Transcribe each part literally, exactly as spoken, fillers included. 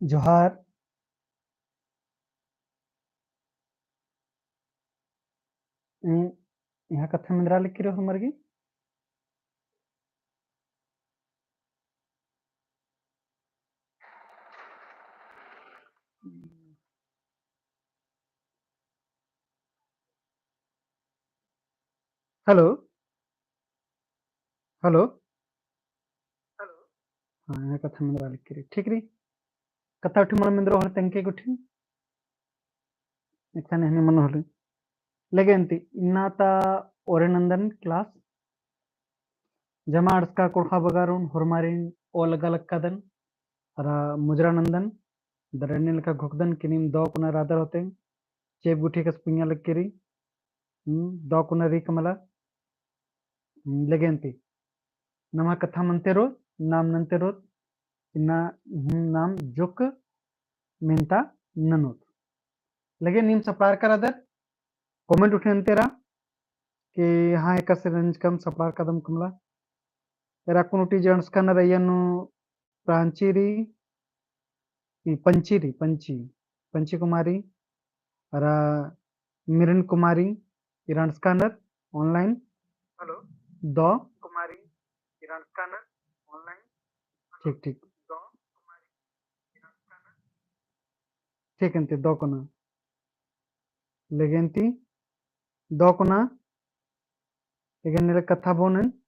जोहार। एं, एंग्है कत्था मेंदरा लगी रओ होरमर गे। Hello, hello। हाँ, एंग्है कत्था मेंदरा लगी रई। ठीक रई। कत्था उठी मल मेंदरो होले तेंगके उठी। एकसन हनी मनो होले। लेगे अन्ती, इन्ना ता ओरे नन्दन class। जमा अंड़सका कुँड़ुख़ा बगारिन होरमारिन ओ लगा लक्कादन। अरा मुजरा नन्दन, दरा एन्ने लेखा घोखदन कि नीम दौ कुना रअदर होले, चेंप गुट्ठी कस पुंइया लगी रई। हम्म, दौ कुना रई का मला। हम्म, लेगे अन्ती। नमा कत्था मनते रओत, नाम नन्ते रओत, इन्ना, हम्म, नाम जोक्क मेन्ता ननोत। लेगे नीम सपड़ारका रअदर, comment उठी अन्ते रआ कि हाँ, एकासे रंजकम सपड़ारकादम का मला। एरा कुन उठी जे अंड़सका नर अइय्या नू प्रांची रई, ई पंची रई, पंची, पंची कुमारी, अरा मिरन कुमारी, ईर अंड़सका नर online। Hello। दौ। कुमारी, ईर अंड़सका नर online। ठीक, ठीक। दौ। ठीक अन्ती, दौ कुना। लेगे अन्ती, दौ कुना। एंग्है एन्ने लेखा कत्था बओन एन।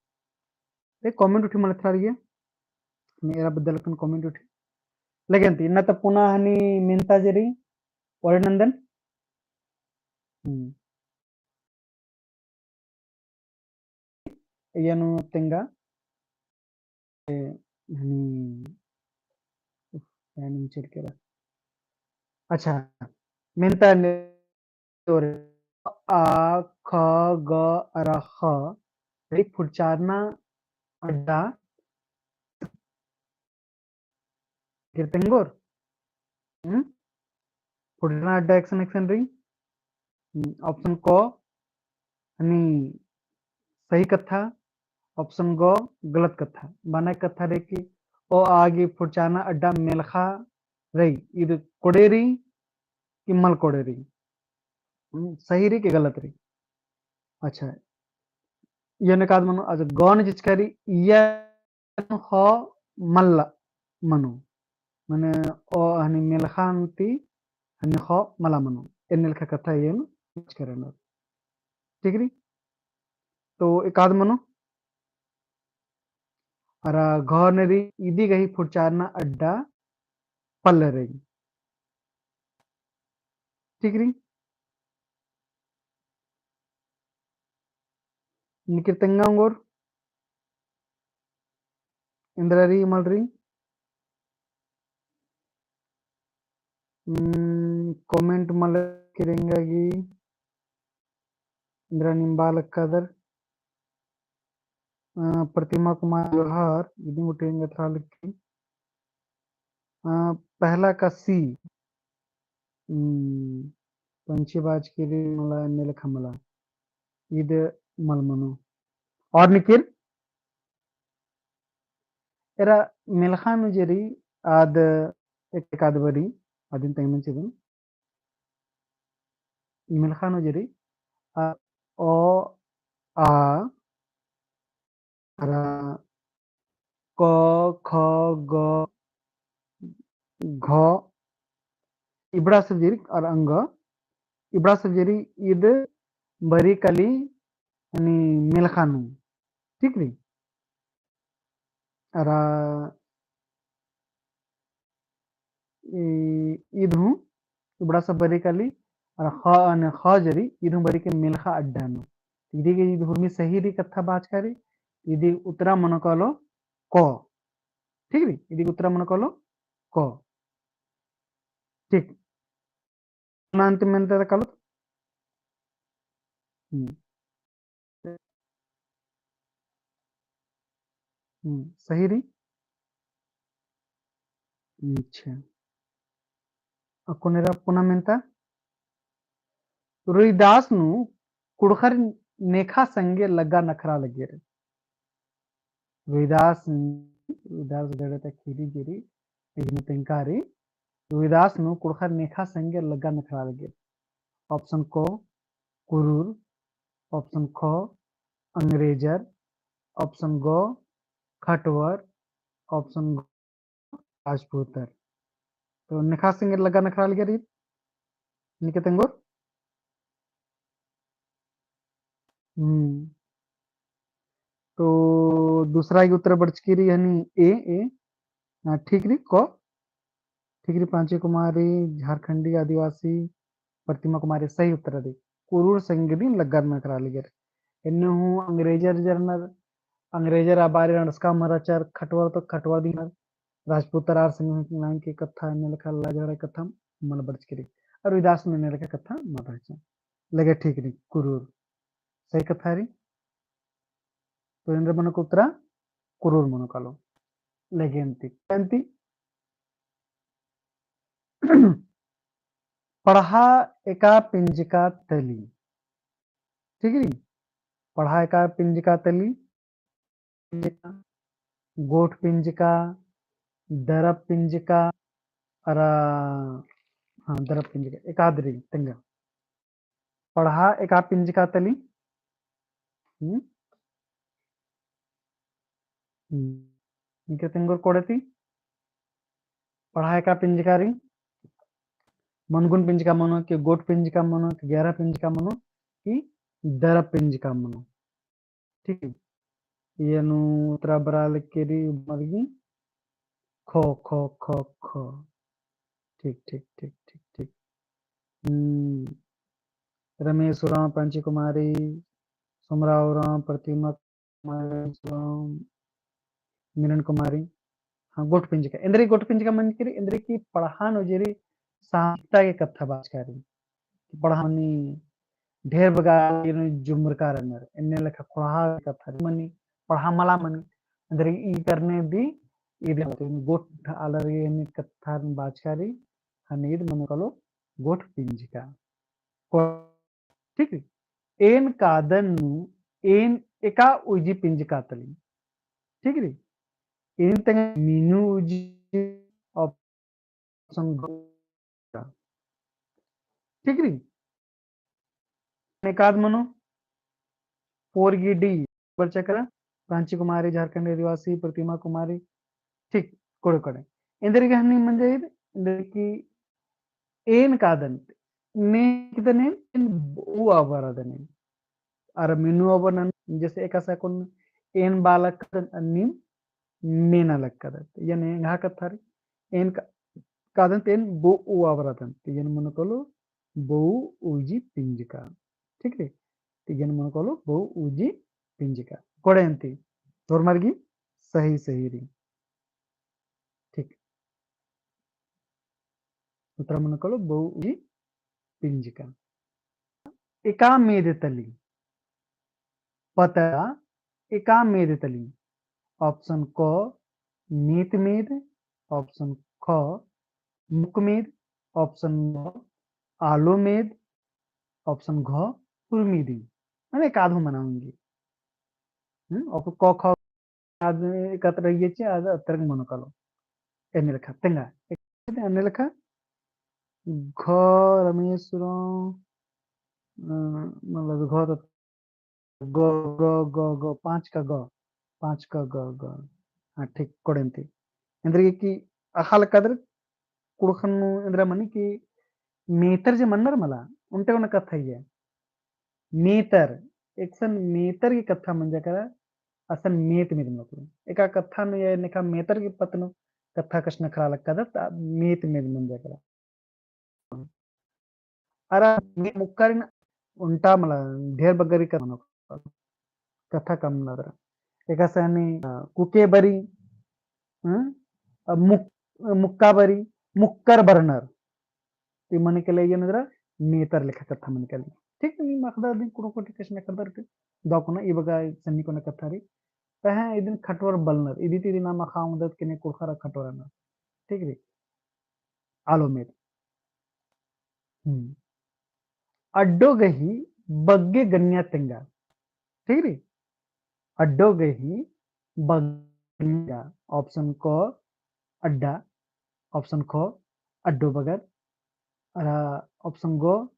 ए comment उठी मल एथरा रई। ने एरा बद्दल कन comment उठी। लेगे अन्ती, इन्ना ता पुना हनी मेन्ता जे रई, ओरे नन्दन। हम्म। अइय्या नू तेंगा। ए, हनी, उफ, यानी चेर केरा। अच्छा, मेन्ता ने ओरे, अ, आ, ख, ग, अरा ह, रई फुरचारना अड्डा, गिर तेंगोर। हम्म? फुरचारना अड्डा एकसन एकसन रई। हम्म, option क हनी सही कत्था, option ग गलत कत्था। बना कत्था रई कि ओ आ गे फुरचारना अड्डा मेलखा रई, ईद कोड़े रई कि मल कोड़े रई? हम्म, सही रई कि गलत रई? अच्छा, एन्ने एकाद मनो, अच्छा, ग नू चिचका रई, इया ह मला मनो। मने ओ हनी मेलखा अन्ती हनी ह मला मनो। एन्ने लेखा कत्था एन करना। ठीक रई? तो एकाद मनो। अरा घ नू रई, इदी गही फुरचारना अड्डा पल्ले रई। ठीक रई? निकिर तेंगा ओंगोर। एन्दरा रई मल रई। हम्म, comment मल किरेंगा गी। एन्दरा नीम बआ लक्कादर। अ, प्रतिमा कुमार जोहार, इदिन गुट्ठी एंगा एथरा लगी। अ, पहला का C। हम्म, पंछी बाज की री मला, एन्ने लेखा मला। ईद मल मनो। और निकिर? एरा मेलखा नू जे रई, आद एक, एकाद बारी, आदिन तेंगना चिदन। मेलखा नू जे रई, अ, ओ, आ, अरा क, ख, ग, घ, इबड़ा सब जे रई, अरा अंग, इबड़ा सब जे रई, ईद बारी काली, यानी मेलखा नू। ठीक रई? अरा ई-, ईद हूँ इबड़ा सब बारी काली, अरा ख, अने ख जे रई, ईद हूँ बारी के मेलखा अड्डा नू। इदी गे ईद हुरमी सही रई कत्था बाचका रई, इदी उत्तरा मनो कालो क। ठीक रई? इदी उत्तरा मनो कालो क। ठीक। ना अंतिम मेन्ता ता कालोत। हम्म। हम्म, सही रई। अच्छा। अक्कुन एरा पुना मेन्ता। रोहिदास नू कुँड़ुख़र नेखा संगे लग्गा नखरा लग्गियर। रोहिदास, रोहिदास गड़े ता खीरी जे रई, इदिन तेंगका रई, रविदास नू कुँड़ुख़र नेखा संगे लग्गा नखरा लगियर। Option क, कुरुर, option ख, अंग्रेजर, option ग, खटवर, option घ, राजपूतर। तो नेखा संगे लग्गा नखरा लगियर ईद, निके तेंगोर। हम्म। तो दूसरा ही उत्तर बरचकी रई हनी A, A। हाँ, ठीक रई, क। ठीक रई, पांची कुमारी, झारखंडी आदिवासी, प्रतिमा कुमारी सही उत्तर रई। कुरुर संगे दिम लग्गा नखरा लगियर। एन्ने हूँ अंग्रेजर जरनर, अंग्रेजर आ बारी अंड़सका मल रहचर, खटवर तो खटवर दिम, राजपूतर आर संगे नाम के कत्था, एन्ने लेखा लड़ाई झगड़ा कत्था मल बरचकी रई। और रविदास नू एन्ने लेखा कत्था मल रहचा। लगे ठीक रई, कुरुर। सही कत्था रई। तो एन्देर मनो का उत्तरा कुरुर मनो कालो। लगे अन्ती, अन्ती। पड़हा एका पिंजका तली। ठीक रई? पड़हा एका पिंजका तली। गोट पिंजका, दरप पिंजका, अरा, हाँ, दरप पिंजका, एकाद रई, तेंगा। पड़हा एका पिंजका तली। हम्म? हम्म। निके तेंगोर कोड़े ती। पड़हा एका पिंजका रई। मनगुन पिंजका मनो, कि गोट पिंजका मनो, कि ग्यारह पिंजका मनो, कि दरप पिंजका मनो। ठीक। इय्या नू उत्तरा बरआ लगी रई मरगी ख, ख, ख, ख। ठीक, ठीक, ठीक, ठीक, ठीक। हम्म। रमेश उराँव, पांची कुमारी, सोमरा उराँव, प्रतिमा कुमारी, उराँव, मिलन कुमारी। हाँ, गोट पिंजका। एन्देर गोट पिंजका मंजकी रई, एन्देर की पड़हा नू जे रई सामयिकता के कत्था बाचका रई। पड़हा मनी ढेर बग्गे जुमरका रअनर, एन्ने लेखा ख़ोंड़हा कत्था मनी, पड़हा मला मनी। अंदर ई करने दी, ईद गोट आलर गे एन्ने कत्था बाचका रई, हने ईद मनो कालो गोट पिंजका। को-, ठीक रई? एन कादन नू एन एका उजी पिंजका तली। ठीक रई? एन तेंगा मीनू उजी option ग। ठीक रई? एकाद मनो, four गी D, बरचा केरा, पांची कुमारी, झारखंड आदिवासी, प्रतिमा कुमारी, ठीक, कोड़े कोड़े। एन्देर गे हनी मंजा ईद, एन्देर की एन कादन, ने किदन एन, एन बऊ अबरदन एन। अरा मीनू अबरनन, जैसे एकासे अक्कुन एन बआ लक्कदन, नीम मेना लक्कदत। यानी एंग्है कत्था रई, एन का-, कादन ती एन बऊ अबरदन। ती एन मनो कालो बऊ उजी पिंजका। ठीक रई? ती एन मनो कालो बऊ उजी पिंजका। कोड़े अन्ती, तोर मरगी सही सही रई। ठीक। उत्तरा मनो कालो बऊ उजी पिंजका। एका मेद तली। पतरा एका मेद तली। Option क, मीत मेद। Option ख, मुक मेद। Option ग, आलो मेद। Option घ, उर्मी दिम। माने एकाद हूँ मना ओंगी। हम्म, क ख आद एकत्र रहिए चे, आद अतरंग मनो कालो। एन्ने लेखा, तेंगा। एन्ने लेखा, घ रमेश उराँव, अ, मतलब घ तो ग, ग, ग, ग, पाँच का ग, पाँच का ग, ग। हाँ, ठीक, कोड़े अन्ती। एन्देर गे कि अख़आ लक्कदर कुँड़ुख़न नू एन्देर मनी कि मेतर जे मन्नर मला, ओन्टे ओना कत्था इय्या। मेतर, एकसन मेतर की कत्था मंजा केरा, असन मेत मेत मतलब। एका कत्था नू या नेखा मेतर की पत्त नू कत्था कछनखरआ लक्कदत, त मेत मेत मंजा केरा। अरा मे मुक्कारिन ओन्टा मला ढेर बग्गे रई कत्था नू। कत्था कम नदरा। एकासे हनी, अ, कुके बरी, हम्म? अ, मुक-, मुक्का बरी, मुक्कर बरनर। ती मने के लिए ये नदरा मेतर लेखा कत्था मने के लिए। ठीक, नीम अख़दर दिम कुँड़ुख़ ती कछनखरदर ती। दव कुना ई बग्गे सन्नी कुना कत्था रई। पहें इदिन खटवर बलनर। इदी ती इदी नाम अख़आ ओंगदत कि ने कुँड़ुख़र खटवर रअनर। ठीक रई? आलो मेद। हम्म। अड्डो गही बग्गे गनिया तेंगा। ठीक रई? अड्डो गही बग्गे गनिया। Option क अड्डा, option ख अड्डो बगर। अरा option ग,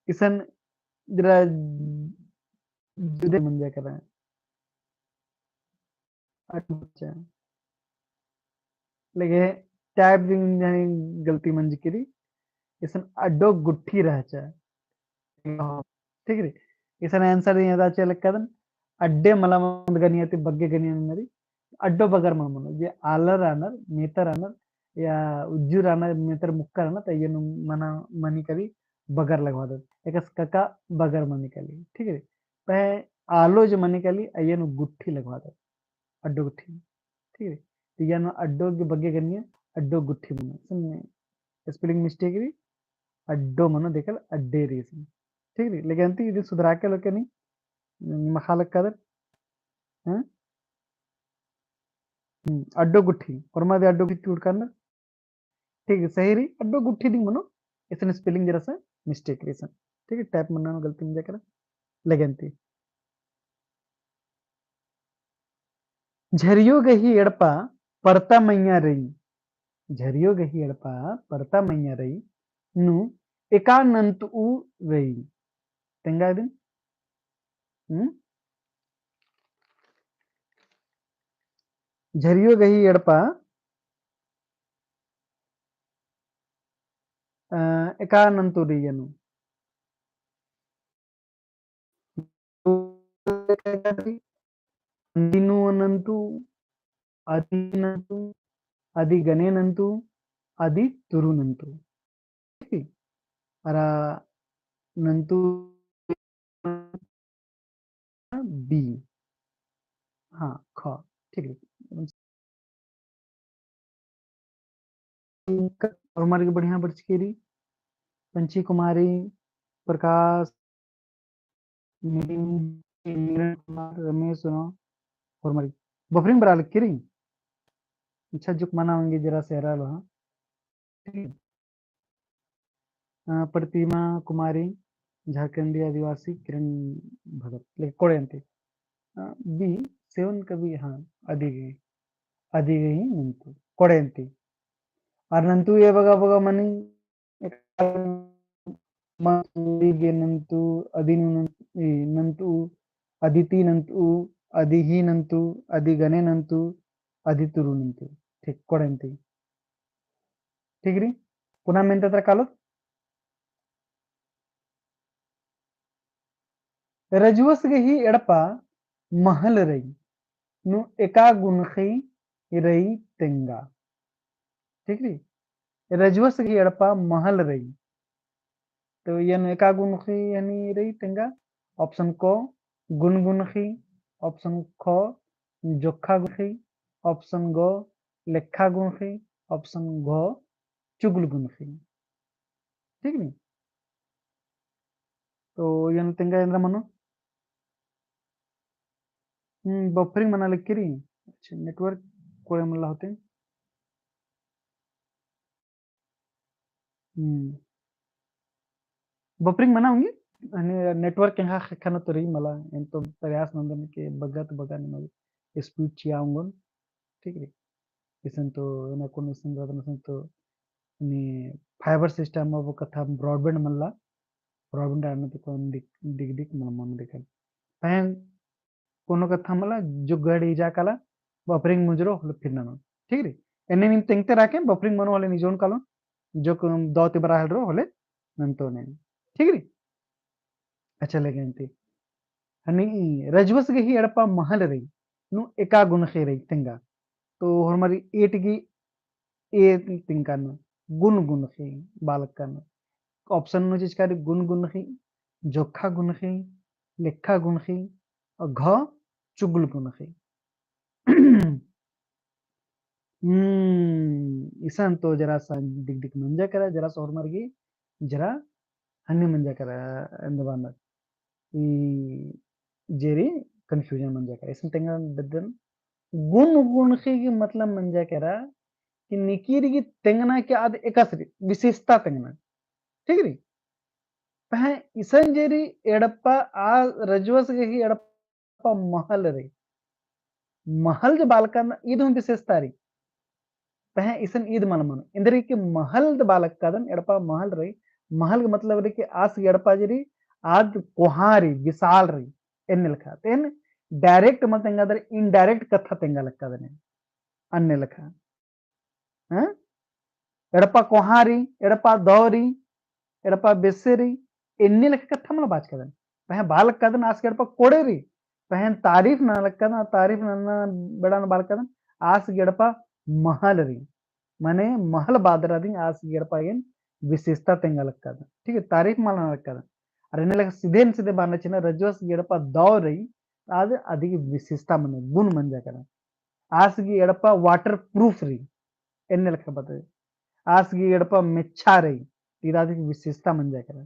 इसन जरा जुदे मंजा केरा। अड्डो बच्चा। लेकिन type दिम जानी गलती मंजकी रई। इसन अड्डो गुट्ठी रहचा। ठीक रई। इसन answer दिम एदा चिआ लक्कादन। अड्डे मला मल गनिया ती बग्गे गनिया ननर। अड्डो बगर मल मनो। जे आलर रअनर, मेतर रअनर, या उज्जु रअनर, मेतर मुक्कर रअनर, तो अइय्या नू मना मनी काली बगर लगवादत। एकासे कका बगर मनी काली। ठीक रई। पहें आलो जे मनी काली, अइय्या नू गुट्ठी लगवादत। अड्डो गुट्ठी। ठीक रई। तो अइय्या नू अड्डो गे बग्गे गनिया, अड्डो गुट्ठी मनो। इसन spelling mistake रई, अड्डो मनो देखल, अड्डे रई इसन। ठीक रई। लेकिन अन्ती इदी सुधरा के लोके नी, निमा ख़ा लक्कादर। हाँ? हम्म, अड्डो गुट्ठी। होरमा दे अड्डो गुट्ठी उड़कानर। ठीक, सही रई, अड्डो गुट्ठी दिम मनो, इसन spelling जरा सा mistake रई इसन। ठीक है, type मन्ना नू गलती मंजा केरा, लेकिन ती। झरियो गही एड़पा परता मइय्याँ रई, झरियो गही एड़पा परता मइय्याँ रई, नू एका नन्तऊ रई। तेंगा दिम? हम्म? झरियो गही एड़पा, अ, एका नन्तऊ रई इय्या नू। अदिनू नन्तऊ, अदी नन्तऊ, अदी गने नन्तऊ, अदी तुरु नन्तऊ। ठीक है? अरा नन्तऊ B। हाँ, ख। ठीक है। होरमर गे बढ़िया बरचकी रई। पंची कुमारी, प्रकाश, मिलिंद, मिलन कुमार, रमेश, सुनो, होरमर गे। Buffering बरआ लगी रई। अच्छा, जुक मना ओंगी जरा सा एरा लो, हाँ। ठीक है। अ, प्रतिमा कुमारी, झारखंडी आदिवासी, किरण भगत, लेकिन कोड़े अन्ती। अ, B, सेवन कभी, हाँ, अदी गही, अदी गही नन्तऊ, कोड़े अन्ती। अरा नन्तऊ ए बग्गे बग्गे मनी, अदी गे नन्तऊ, अदिनू नन्तऊ, ए, नन्तऊ, अदिती नन्तऊ, अदिही नन्तऊ, अदी गने नन्तऊ, अदी तुरु नन्तऊ। ठीक, कोड़े अन्ती। ठीक रई, पुना मेन्ता तरा कालोत। रजुवस गही एड़पा महल रई, नू एका गुनखी रई तेंगा। ठीक रई, रजुवस गही एड़पा महल रई, तो इय्या नू एका गुनखी हनी रई तेंगा। Option क, गुन गुनखी। Option ख, जोखा गुनखी। Option ग, लेखा गुनखी। Option घ, चुगल गुनखी। ठीक नी? तो इय्या नू तेंगा एन्दरा मनो। हम्म, buffering मना लगी रई। अच्छा, network कोड़े मला होते। हम्म। Buffering मना ओंगी, अने network एंगा ख़ेक्खा नू तो रई मला, एन तो प्रयास नन्दन के बग्गे तो बग्गे निमा गे speed चिआ ओंगोन, ठीक रई। इसन तो एन अक्कुन इसन रअदन इसन तो नी fiber system अब कत्था broadband मल्ला, broadband आने तो कौन दिक, दिक, दिक मल मनो देखन। पहें कोनो कत्था मला जुगड़ी जा काला, buffering मुंजरो होले फिर ननो। ठीक रई? एन्ने नीम तेंगते राखें, buffering मनो होले निजोन कालो, जो दौ ती बरआ हेलरो होले नन्तोन। ठीक रई? अच्छा लगे अन्ती। हनी रजुवस गही एड़पा महल रई, नू एका गुनखी रई तेंगा। तो होरमारी एट गही ए तिंका नू, गुन गुनखी, बालका नू। Option नू चिचका रई गुन गुनखी, जोखा गुनखी, लेखा गुनखी, और घ चुगल गुनखी। हम्म, इसन तो जरा सा दिक दिक मंजा केरा, जरा सा होरमर गे, जरा हन्ने मंजा केरा, एन्द बानर। ई जे रई confusion मंजा केरा। इसन तेंगा बेद्दन गुन गुनखी गही मतलब मंजा केरा कि निकिर गही तेंगना के आद एकासे रई, विशेषता तेंगना। ठीक रई? पहें इसन जे रई एड़पा आ रजुवस गही एड़पा महल रई। महल जे बआ लगदन, ईद हूँ विशेषता रई। पहें इसन ईद मल मनो। एन्देरगे कि महल जे बआ लगदन, एड़पा महल रई, महल के मतलब रई कि आस गही एड़पा जे रई, आद कोहाँ रई, विशाल रई, एन्ने लेखा। तो एन direct मल तेंगादन, indirect कत्था तेंगा लगदन एन, अन्ने लेखा। हैं? एड़पा कोहाँ रई, एड़पा दौ रई, एड़पा बेसे रई, एन्ने लेखा कत्था मला बाचकदन। पहें बआ लगदन आस गही एड़पा कोड़े रई, पहें तारीफ नना लगदन, तारीफ नना बेड़ा नू बआ लगदन आस गही एड़पा महल रई। मने महल बअदर अदिन आस गही एड़पा एन विशेषता तेंगा लगदन। ठीक है, तारीफ मला नना लगदन। अरा एन्ने लेखा सीधे न सीधे बअना चिअना रजवास गही एड़पा दौ रई, आद अदिगे विशेषता मने गुण मंजा केरा। आस गही एड़पा waterproof रई, एन्ने लेखा बअदर। आस गही एड़पा मेच्छा रई, ईद अदिगे विशेषता मंजा केरा।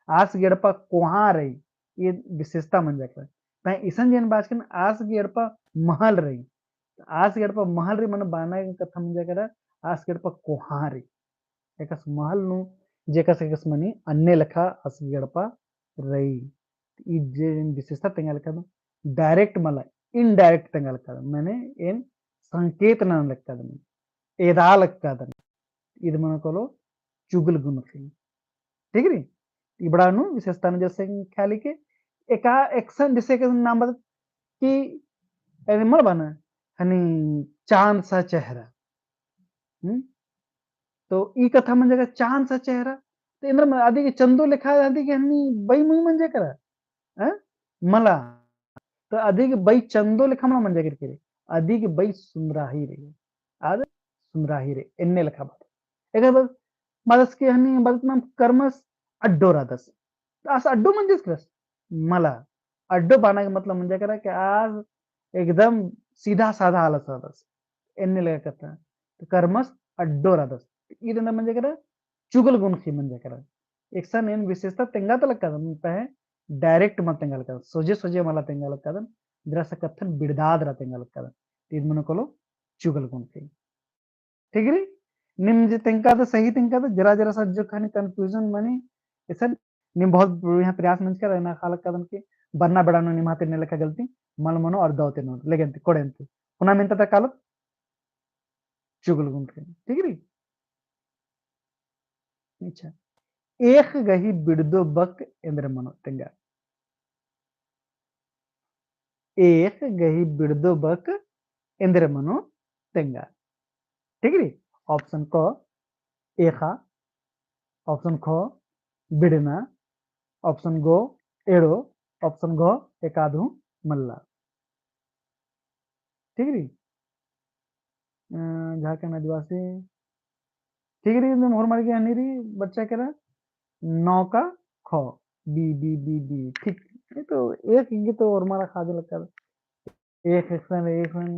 आस गही एड़पा कोहाँ रई, ईद विशेषता मंजा केरा। पहें इसन जे एन बाचकन आस गही एड़पा महल रई। आस गही एड़पा महल रई मने बअना कत्था मंजा केरा, आस गही एड़पा कोहाँ रई। एकासे महल नू जेकासे एकासे मनी अन्ने लेखा आस गही एड़पा रई। ईद जे एन विशेषता तेंगा लगदन, direct मला, indirect तेंगा लगदन। मने एन संकेत नना लगदन, एदा लगदन। ईद मनो कालो चुगल गुनखी। ठीक रई? इबड़ा नू विशेषता नू जैसे ख्याली के एका एकसन जैसे के नाम बअदत कि अरे मल बअना हनी चांद सा चेहरा। हम्म? तो ई कत्था मंजा केरा चांद सा चेहरा। तो एन्देर मल अदिगे चंदो लेखा अदिगे हनी बई मुई मंजा केरा। हैं? मला। तो अदिगे बई चंदो लेखा मला मंजा केरा केरे। अदिगे बई सुन्दराही रई। आद सुन्दराही रई। एन्ने लेखा बात। एकर बाद मदस के हनी बअदत नाम करमस अड्डो रअदस। तो आस अड्डो मंजस केरस? मला। अड्डो बअना के मतलब मंजा केरा कि आस एकदम सीधा साधा आलस रअदस। एन्ने लेखा कत्था। तो करमस अड्डो रअदस। तो ईद एन्देर मंजा केरा चुगल गुनखी मंजा केरा। एकसन एन विशेषता तेंगा ता लगदन, पहें direct मल तेंगा लगदन, सोझे सोझे मला तेंगा लगदन, जरा सा कत्थन बिड़दादरा तेंगा लगदन। तो ईद मनो कालो चुगल गुनखी। ठीक रई? नीम जे तेंगकादत सही तेंगकादत, जरा जरा सा जो खानी confusion मनी, इसन नीम बहुत यहाँ प्रयास मंजकर रहना खा लगदन कि बरना बेड़ा नू निम्है ती एन्ने लेखा गलती मल मनो और दौ ती नू लेकिन ती कोड़ेन ती। पुना मेन्ता ता कालो चुगल गुनखी। ठीक रई? अच्छा। एख गही बिड़दो बक एन्देर मनो तेंगा। एख गही बिड़दो बक एन्देर मनो तेंगा। ठीक रई? Option क एखा, option ख बिड़ना, option ग एड़ो, option घ एकादहू मल्ला। ठीक रई? अ, झारखंड आदिवासी। ठीक रई, एकदम होरमर गे हनी रई, बच्चा केरा नौका ख, बी, बी, बी, बी। ठीक। ये तो एख गे तो होरमर ख़ादे लगदत। एख एकसन, एकसन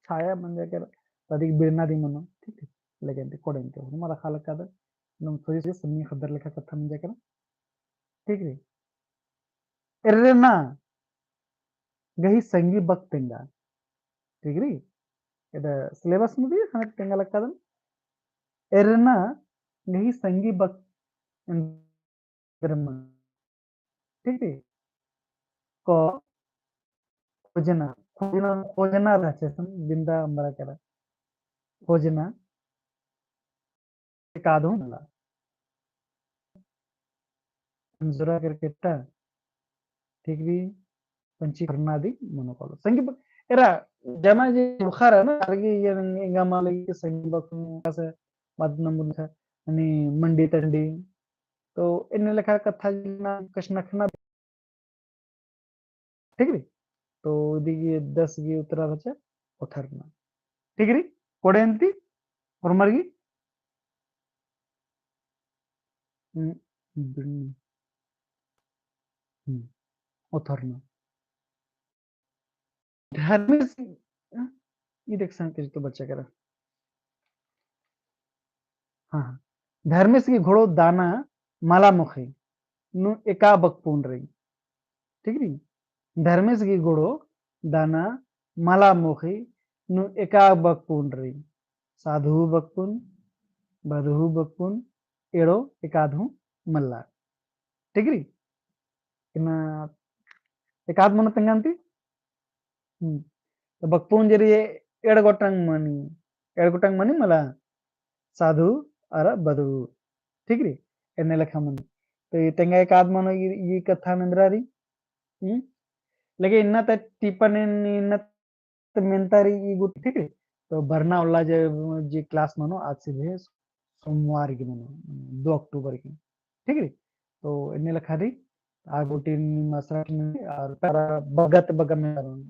छाया मंजा केरा, तो अदिगे बिड़ना दी मनो। ठीक है, लेकिन ती कोड़ेन ती होरमर ख़ा लगदत। एकदम सोझे सोझे सन्नी ख़द्दर लेखा कत्था मंजा केरा। ठीक रई। एर्रेना गही संगी बक तेंगा। ठीक रई? एदा syllabus नू भी ख़ने तेंगा लगदन। एर्रेना गही संगी बक एन्देर मनो। ठीक रई? क खोजना, खोजना, खोजना रहचा सन बिंदा अम्बरा केरा। खोजना एकादहू मल्ला। अंजुरा केरकेट्टा, ठीक रई, पंची खरना दी मनो कालो। संगी ब-, एरा, जमा जे उड़खा रअना, आर गे ये एंगा मल लगी संगी बक नू, कसे मद नमुल था, यानी मंडी तंडी। तो एन्ने लेखा कत्था जना कछनखरना ठीक रई? तो इदी गे दस गे उत्तरा रहचा ओथरना। ठीक रई? कोड़ेन ती होरमर गे? हम्म, हम्म, हम्म, ओथरना। धर्मेस, हाँ, ई देख संग के तो बच्चा केरा। हाँ, हाँ। धर्मेस गही घोड़ो दाना मला मोख़ी नू एका बक पुन रई। ठीक रई? धर्मेस गही घोड़ो दाना मला मोख़ी नू एका बक पुन रई। साधु बक पुन, बदहू बक पुन, एड़ो एकादहू मल्ला। ठीक रई? इन्ना एकाद मनो तेंगन्ती? हम्म। तो बकपुंज रई एंड़ गोटंग मनी, एंड़ गोटंग मनी मला साधु अरा बदरू, ठीक रई, एन्ने लेखा मनी। तो ई तेंगा एकाद मनो ई, ई कत्था मेंदरा रई। हम्म? लेकिन इन्ना त टिपन इन्ना त मेंता रई ई गुट्ठी, ठीक रई। तो बरना उल्ला जे, जे class मनो आज से भी सोमवार की मनो, दो अक्टूबर की, ठीक रई। तो एन्ने लेखा रई, आ गुट्ठी मसरा की मनी, और तारा बग्गत बग्गा मेंता रई।